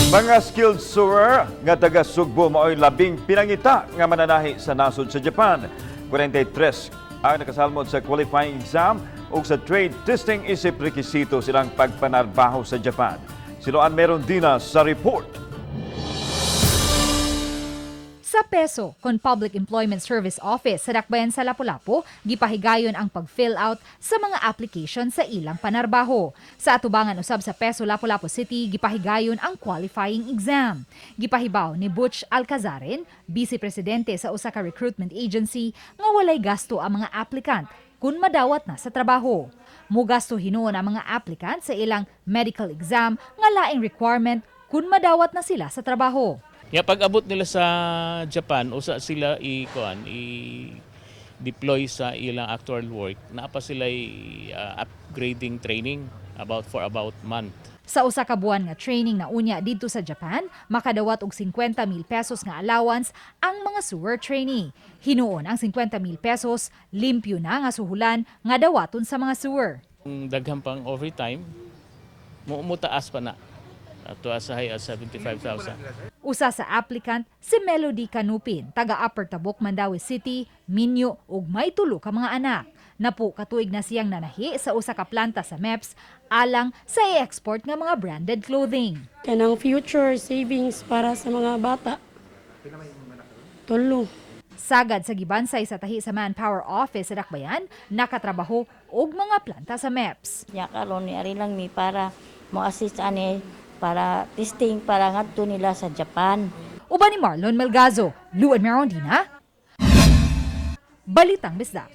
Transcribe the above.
Mga skilled sewer nga taga Sugbo mao'y labing pinangita nga mananahi sa nasod sa Japan. 43 ang nakasalmod sa qualifying exam ug sa trade testing isip rekisito silang pagpanarbaho sa Japan. Si Loan Merondina sa report. Sa PESO, kon Public Employment Service Office sa Dakbayan sa Lapu-Lapu, gipahigayon ang pag-fill out sa mga application sa ilang panarbaho. Sa atubangan usab sa PESO Lapu-Lapu City, gipahigayon ang qualifying exam. Gipahibaw ni Butch Alcazarin, vice presidente sa usa ka recruitment agency, nga walay gasto ang mga applicant kung madawat na sa trabaho. Mugasto hinuon ang mga applicant sa ilang medical exam nga laing requirement kung madawat na sila sa trabaho. Ya pag abot nila sa Japan, usa sila i kuan i deploy sa ilang actual work, naa pa sila upgrading training about for about month. Sa usa ka buwan nga training na unya didto sa Japan, makadawat og 50 mil pesos nga allowance ang mga sewer trainee. Hinuon ang 50 mil pesos, limpyo na nga suhulan nga dawaton sa mga sewer. Kung daghan pang overtime, mo mutaas pa na. To as high as 75,000. Usa sa applicant si Melody Canupin, taga Upper Tabuk, Mandaue City, minyo ug may tulo ka mga anak. Napo katuig na siyang nanahi sa usa ka planta sa MEPS alang sa i-export nga mga branded clothing. Kanang future savings para sa mga bata. Tulo. Sagad sa gibansay sa tahi sa Manpower Office sa Dakbayan, nakatrabaho og mga planta sa MEPS. Ya karon ni ari lang mi para mo assist ani para testing para ngadto nila sa Japan. Uban ni Marlon Melgazo, Luan Merondina, Balitang Bisdak.